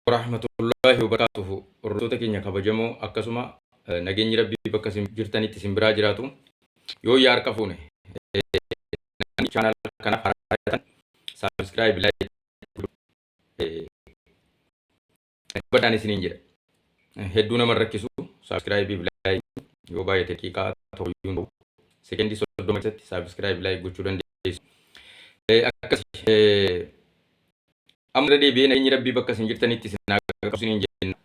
Warahmatullaahi wabarakaatuhu. Hordoftoota keenya kabajamoo, akkasuma nageenyi Rabbii bakka isin jirtanitti isin biraa jiraatu. Yoo yaa harka fuune, namni channel kanaaf haaraa taatan subscribe, like badhaan isiniin jedha. Hedduu nama rakkisu, subscribe, like yoo baay'ate daqiiqaa tokko iyyuu hin ta'u. Sekendii 30 keessatti subscribe, like gochuu dandeessu. Akkas amma irra deebi'ee nageenyi Rabbii bakka isin jirtanitti isin haa qaqqabu isiniin jenna.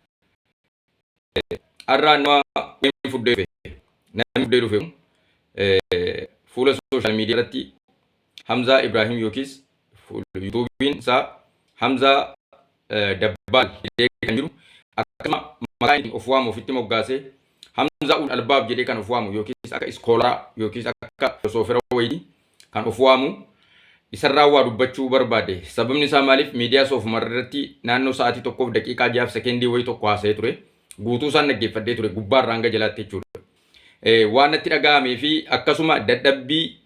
Har'aa nama fuddee dhufe, namni fuddee dhufe kun fuula social media irratti Hamzaa Ibrahim yookiis YouTubeiin isaa Hamzaa Dabbaal jedhee kan jiru, akkasuma maqaa inni of waamu ofitti moggaasee Hamzaa Ul Albaab jedhee kan of waamu, yookiis akka scholar yookiis akka philosopher wayitii kan of waamu, isarraa waa dubbachuu barbaade. Sababni isaa maaliif, miidiyaa soofumar irratti naannoo sa'aatii 1 daqiiqaa 6 sekendii wayii tokko haasa'ee ture. Guutuu isaan dhaggeeffadhee ture, gubbaarraa hanga jalaatti jechuudha. Waan natti dhaga'amee fi akkasuma dadhabbii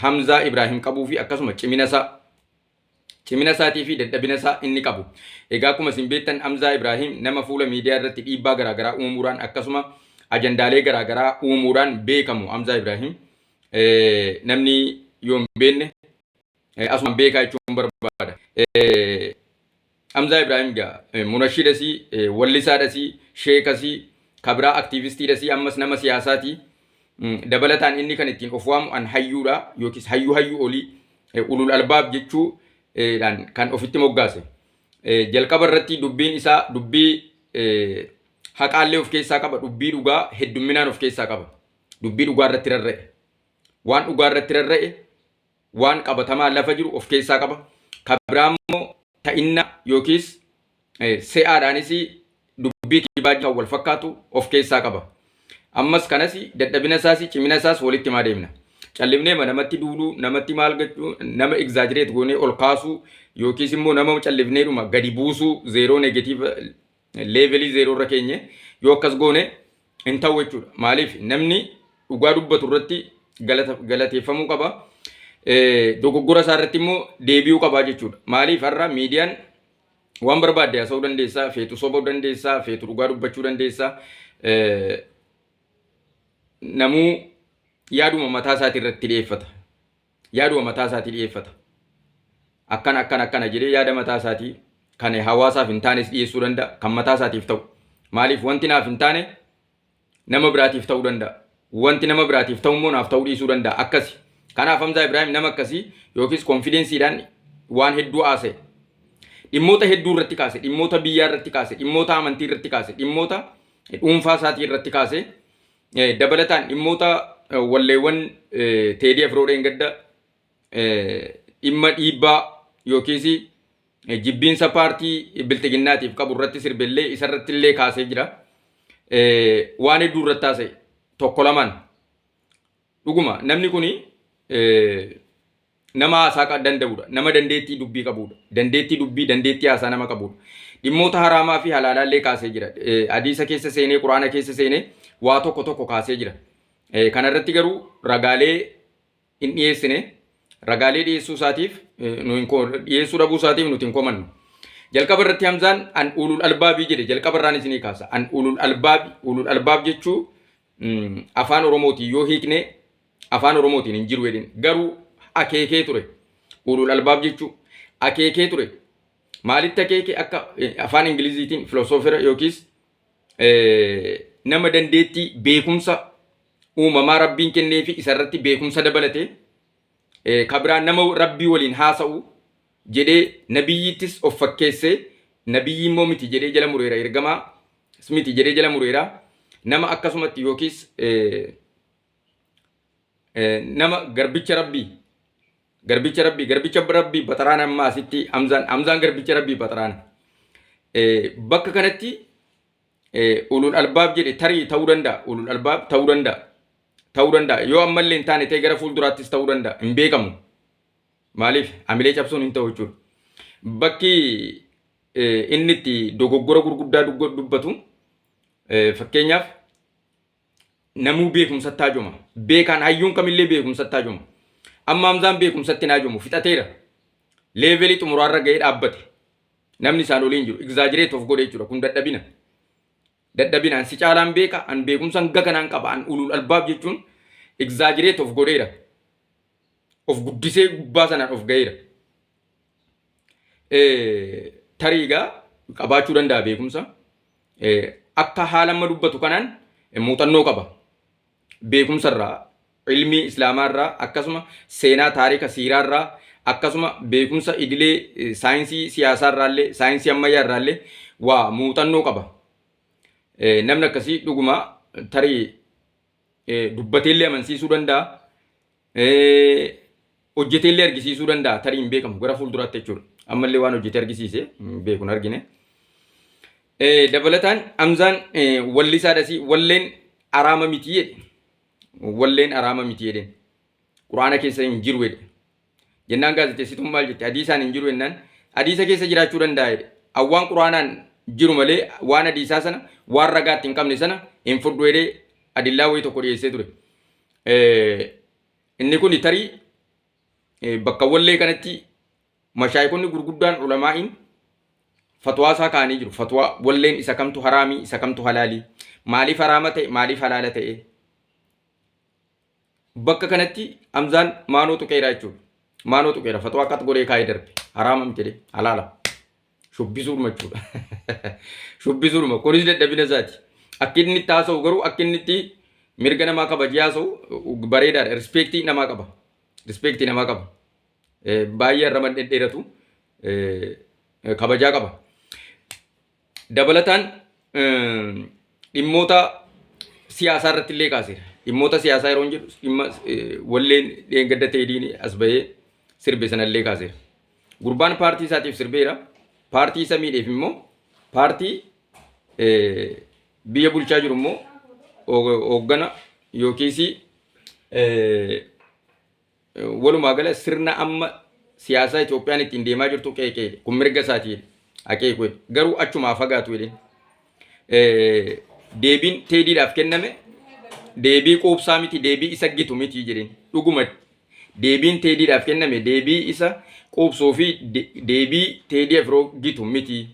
Hamzaa Ibrahim qabuu fi akkasuma cimina isaatii fi dadhabina isaa inni qabu. Egaa akkuma isin beektan, Hamzaa Ibrahim nama fuula miidiyaa irratti dhiibbaa garaagaraa uumuudhaan, akkasuma ajandaalee garaagaraa uumuudhaan beekamu Hamzaa Ibrahim. Namni yoo hin beekne asumaan beekaa jechuun barbaada. Hamzaa Ibrahim gaa munashidasii, wallisaadhasii, sheekasii, kabiraa aktiivistiidhasii, ammas nama siyaasaati. Dabalataan inni kan ittiin of waamu an hayyuudha yookiis hayyuu hayyuu olii, ulul albaab jechuudhaan kan ofitti moggaase. Jalqaba irratti dubbiin isaa dubbii haqaallee of keessaa qaba, dubbii dhugaa heddumminaan of keessaa qaba. Dubbii dhugaa irratti rarra'e. Waan dhugaa irratti rarra'e, waan qabatamaa lafa jiru of keessaa qaba. Kan biraa immoo ta'inna yookiis se'aadhaanis dubbii kijibaa kan wal fakkaatu of keessaa qaba. Ammas kanas dadhabina isaas cimina isaas walitti himaa deemna. Callifnee namatti duuluu, namatti maal gochuu, nama exaggerate goonee ol kaasuu yookiis immoo nama callifneedhuma gadi buusuu, zero negative level zero irra keenye yoo akkas goone hin ta'u jechuudha. Maaliif, namni dhugaa dubbatu irratti galateeffamuu qaba. Dogoggora isaa irratti immoo deebi'uu qaba jechuudha. Maaliif, har'a miidiyaan waan barbaadde haasa'uu dandeessaa, feetu sobuu dandeessaa, feetu dhugaa dubbachuu dandeessaa. Namuu yaaduma mataa isaatii irratti dhiyeeffata. Yaaduma mataa isaatii dhiyeeffata. Akkana akkana akkana jedhee yaada mataa isaatii kan hawaasaaf hin taanes dhiyeessuu danda'a, kan mataa isaatiif ta'u. Maaliif, wanti naaf hin taane nama biraatiif ta'uu danda'a. Wanti nama biraatiif ta'u immoo naaf ta'uu dhiisuu danda'a. Akkasi. Kanaaf Hamzaa Ibrahim nama akkasii yookiis confidenceiidhaan waan hedduu haasa'e. Dhimmoota hedduu irratti kaase, dhimmoota biyyaa irratti kaase, dhimmoota amantii irratti kaase, dhimmoota dhuunfaa isaatii irratti kaase. Dabalataan dhimmoota walleewwan Teedii Afroo dheengadda dhimma dhiibbaa yookiis jibbiinsa paartii Bilxiginnaatiif qabu irratti sirbellee isarratti illee kaasee jira. Waan hedduu irratti haasa'e tokko lamaan. Dhuguma namni kuni nama haasaa danda'udha. Nama dandeettii dubbii qabudha. Dandeettii dubbii, dandeettii haasaa nama qabudha. Dhimmoota haraamaa fi halaalaa illee kaasee jira. Hadiisa keessa seenee, Quraana keessa seenee waa tokko tokko kaasee jira. Kana irratti garuu ragaalee hin dhiyeessine. Ragaalee dhiyeessuu isaatiif dhiyeessuu dhabuu isaatiif nuti hin komannu. Jalqaba irratti Hamzaan an ulul albaabii jedhe, jalqaba irraan isinii kaasa. An ulul albaabi, ulul albaab jechuu afaan Oromootiin yoo hiikne afaan Oromootiin hin jiru jedhin, garuu akeekee ture. Ulul albaab jechuu akeekee ture. Maalitti akeeke? Akka afaan Ingiliziitiin philosopher yookiis nama dandeettii beekumsa uumamaa Rabbiin kennee fi isarratti beekumsa dabalate, kabiraan nama Rabbii waliin haasa'u jedhee nabiyyittis of fakkeessee, nabiyyi immoo miti jedhee jala mureera, ergamaa miti jedhee jala mureera. Nama akkasumatti yookiis nama garbicha Rabbii, garbicha Rabbii, garbicha Rabbii baxaraana. Amma asitti Hamzaan garbicha Rabbii baxaraana. Bakka kanatti ulul albaab jedhe, tarii ta'uu danda'a, ulul albaab ta'uu danda'a, ta'uu danda'a. Yoo ammallee hin taane ta'e gara fuulduraattis ta'uu danda'a, hin beekamu. Maaliif, amilee cabsuun hin ta'u jechuudha. Bakki inni itti dogoggora gurguddaa dubbatu, fakkeenyaaf, namuu beekumsatti haajoma. Beekaan hayyuun kamillee beekumsatti haajoma. Amma Hamzaan beekumsatti hin haajomu, fixateera. Level xumuraarra ga'ee dhaabbate. Namni isaan olii hin jiru. Exaggerate of godhe jechuudha. Kun dadhabina. Dadhabina. An si caalaan beeka. An beekumsa hanga kanaan qaba. An ulul albaab jechuun exaggerate of godheera. Of guddisee gubbaa sanaan of ga'eera. Tarii egaa qabaachuu danda'a beekumsa. Akka haala amma dubbatu kanaan muuxannoo qaba. Beekumsa irraa, ilmii islaamaa irraa, akkasuma seenaa taarika siiraa irraa, akkasuma beekumsa idilee saayinsii siyaasaa irraallee, saayinsii ammayyaa irraallee waa muuxannoo qaba. Namni akkasii dhuguma tarii dubbateellee amansiisuu danda'a. Hojjeteellee argisiisuu danda'a. Tarii hin beekamu gara fuulduraatti jechuudha. Ammallee waan hojjetee argisiise hin beeku hin argine. Dabalataan Hamzaan wallisaa dhasii walleen araama miti jedhe. Walleen araama miti jedheen. Quraana keessa hin jiru jedhe. Jennaan gaazexeessituun maal jette? Hadiisaan hin jiru jennaan hadiisa keessa jiraachuu danda'a jedhe. Awwaan quraanaan jiru malee waan hadiisaa sana waan ragaatti hin qabne sana hin fudhu jedhee adillaa wayii tokko dhiyeessee ture. Inni kun tarii bakka wallee kanatti mashaayikonni gurguddaan ulamaa'iin fatwaa isaa kaa'anii jiru. Fatwaa walleen isa kamtu haraamii isa kamtu halaalii maaliif haraama ta'e maaliif halaala ta'e bakka kanatti Hamzaan maanoo tuqeera jechuudha. Maanoo tuqeera fatwaa qax godhee kaa'ee darbe haraama miti jedhee halaala. Shubbisuudhuma jechuudha. Shubbisuudhuma kunis dadhabina isaati. Akki inni itti haasa'u garuu akki inni itti mirga namaa kabajee haasa'u bareedaadha. Rispeektii namaa qaba. Rispeektii namaa qaba. Baay'ee arraba dhedheeratu kabajaa qaba. Dabalataan dhimmoota siyaasaa irratti illee kaaseera. Dhimmoota siyaasaa yeroo jedhu dhimma walleen dheengadda Teediin as bahee sirbe sana illee kaaseera. Gurbaan paartii isaatiif sirbeera. Paartii isa miidheef immoo paartii biyya bulchaa jiru immoo hooggana yookiis walumaa gala sirna amma siyaasaa Itoophiyaan ittiin deemaa jirtu qeeqee kun mirga isaati jedhe. Aqeequ jedhe. Garuu achumaa fagaatu jedhe. Deebiin Teediidhaaf kenname deebii quubsaa miti deebii isa gitu miti jedheen. Dhuguma deebiin Teediidhaaf kenname deebii isa quubsuu fi deebii Teedii Afroo gitu miti.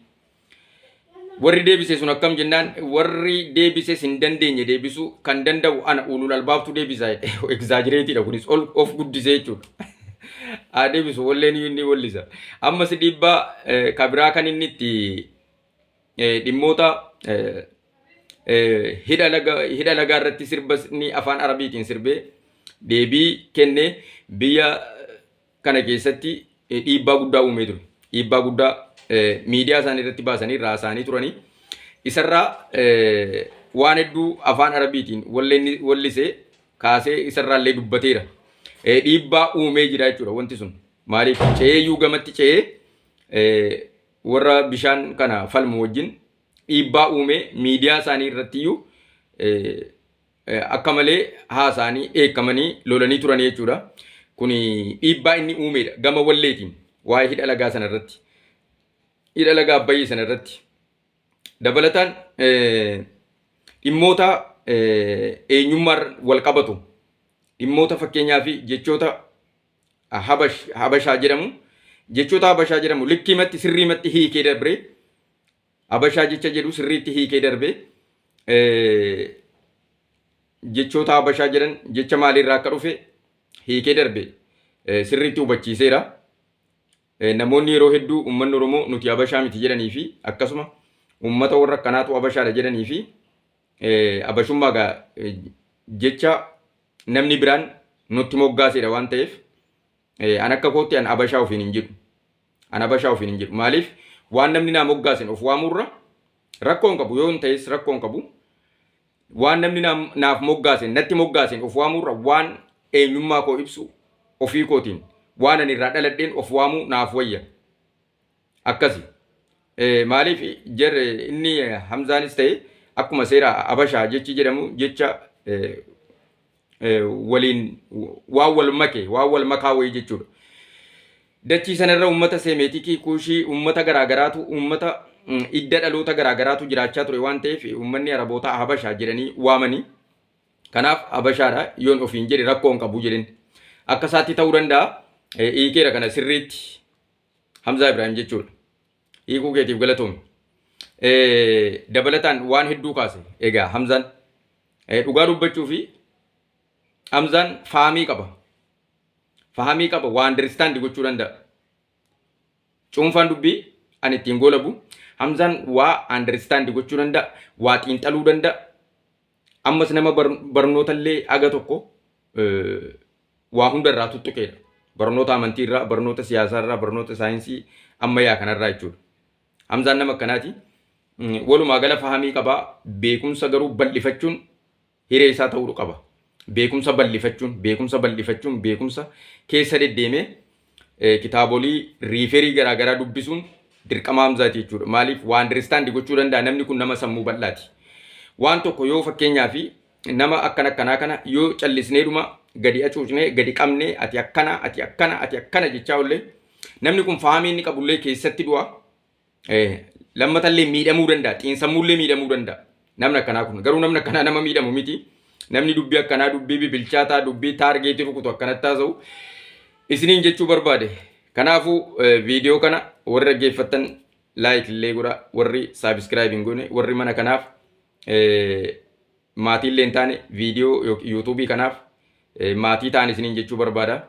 Warri deebise sun akkam jennaan warri deebises hin dandeenye deebisuu kan danda'u ana ulul albaabtu deebisa jedhe. Exaggerate kunis ol of guddisee jechuudha. Haa deebisu walleen inni wallisa. Ammas dhiibbaa kabiraa kan inni itti dhimmoota hidha laga hidha lagaa irratti sirba inni afaan arabiitiin sirbee deebii kennee biyya kana keessatti dhiibbaa guddaa uumee ture. Dhiibbaa guddaa miidiyaa isaanii irratti baasanii raasaanii turanii isarraa waan hedduu afaan arabiitiin wallisee kaasee isarraa illee dubbateera. Dhiibbaa uumee jira jechuudha wanti sun. Maaliif ce'eeyyuu gamatti ce'ee warra bishaan kana falmu wajjin dhiibbaa uumee miidiyaa isaanii irrattiyyuu akka malee haasa'anii dheekkamanii lolanii turanii jechuudha. Kun dhiibbaa inni uumedha gama walleetiin waa'ee hidha lagaa sana irratti. Hidha lagaa Abbayyee sana irratti. Dabalataan dhimmoota eenyummaan wal qabatu dhimmoota fakkeenyaa fi jechoota habashaa jedhamu jechoota habashaa jedhamu likkiimatti sirriimatti hiikee darbee Habashaa jecha jedhu sirriitti hiikee darbee jechoota Habashaa jedhan jecha maaliirraa akka dhufe hiikee darbe sirriitti hubachiiseera. Namoonni yeroo hedduu uummanni Oromoo nuti Habashaa miti jedhanii fi akkasuma uummata warra akkanaatu Habashaadha jedhanii fi Habashummaa gaa jecha namni biraan nutti moggaasedha waan ta'eef an akka kootti an Habashaa ofiin hin jedhu. An Habashaa ofiin hin jedhu. Maaliif waan namni naa moggaasen of waamurra rakkoo hin qabu yoo hin ta'es rakkoo hin qabu. Waan namni naaf moggaasen natti moggaasen of waamurra waan eenyummaa koo ibsu ofii kootiin waan ani irraa dhaladheen of waamuu naaf wayya. Akkasi. Maaliif jarri inni Hamzaanis ta'e akkuma seera Habashaa jechi jedhamu jecha waliin waan wal make waan wal makaa wayii jechuudha. Dachii sanarra uummata Seemeetikii, Kuushii, uummata garaagaraatu uummata idda dhaloota garaagaraatu jiraachaa ture waan ta'eef uummanni Arabootaa Habashaa jedhanii waamanii. Kanaaf Habashaadha yoon ofiin jedhe rakkoo hin qabu jedheen. Akka isaatti ta'uu danda'a. Hiikeera kana sirriitti Hamzaa Ibraahim jechuudha. Hiikuu keetiif galatoomi. Dabalataan waan hedduu kaase. Egaa Hamzaan dhugaa dubbachuu fi Hamzaan fahamii qaba. Fahamii qaba waa understand gochuu danda'a. Cuunfaan dubbii ani ittiin goolabu Hamzaan waa understand gochuu danda'a, waa xiinxaluu danda'a. Ammas nama barnoota illee aga tokko waa hunda irraa tuttuqeedha. Barnoota amantii irraa, barnoota siyaasaa irraa, barnoota saayinsii ammayyaa kanarraa jechuudha. Hamzaan nama akkanaati. Walumaa gala fahamii qabaa, beekumsa garuu bal'ifachuun hiree isaa ta'uu qaba. Beekumsa bal'ifachuun, beekumsa bal'ifachuun, beekumsa keessa deddeemee kitaabolii refer garaagaraa dubbisuun dirqama Hamzaati jechuudha. Maaliif waa understand gochuu danda'a namni kun nama sammuu bal'aati. Waan tokko yoo fakkeenyaa fi nama akkana akkanaa kana yoo callisneedhuma gadi acuucnee gadi qabnee ati akkana ati akkana ati akkana jechaa ollee namni kun fahamii inni qabullee keessatti du'a. Lammatallee miidhamuu danda'a. Xiinsammuullee miidhamuu danda'a. Namni akkanaa kun garuu namni akkanaa nama miidhamu miti. Namni dubbii akkanaa dubbii bibilchaataa dubbii target rukutu akkanatti haasa'u isiniin jechuu barbaade. Kanaafuu viidiyoo kana warri dhaggeeffattan like illee godha warri subscribe hin goone warri mana kanaaf maatii illee hin taane viidiyoo yuutuubii kanaaf maatii ta'an isiniin jechuu barbaada.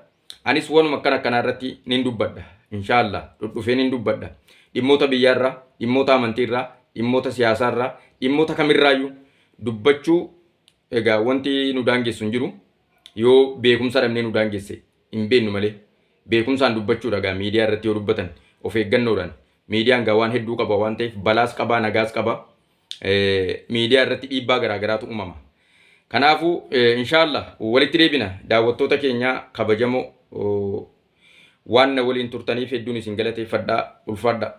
Anis wanuma akkana akkanaa irratti nin dubbadha. Inshaallah dhudhufee nin dubbadha. Dhimmoota biyyaarraa, dhimmoota amantiirraa, dhimmoota siyaasaarraa, dhimmoota kamirraayyuu dubbachuu egaa wanti nu daangessu hin jiru. Yoo beekumsa dhabnee nu daangesse hin beeknu malee beekumsaan dubbachuudha egaa miidiyaa irratti yoo dubbatan of eeggannoodhaan miidiyaan gaa waan hedduu qaba waan ta'eef balaas qabaa nagaas qaba. Miidiyaa irratti dhiibbaa garaagaraatu uumama. Kanaafuu inshaallah walitti deebina daawwattoota keenya kabajamoo waan na waliin turtaniif hedduun isin galateeffadhaa ulfaadha.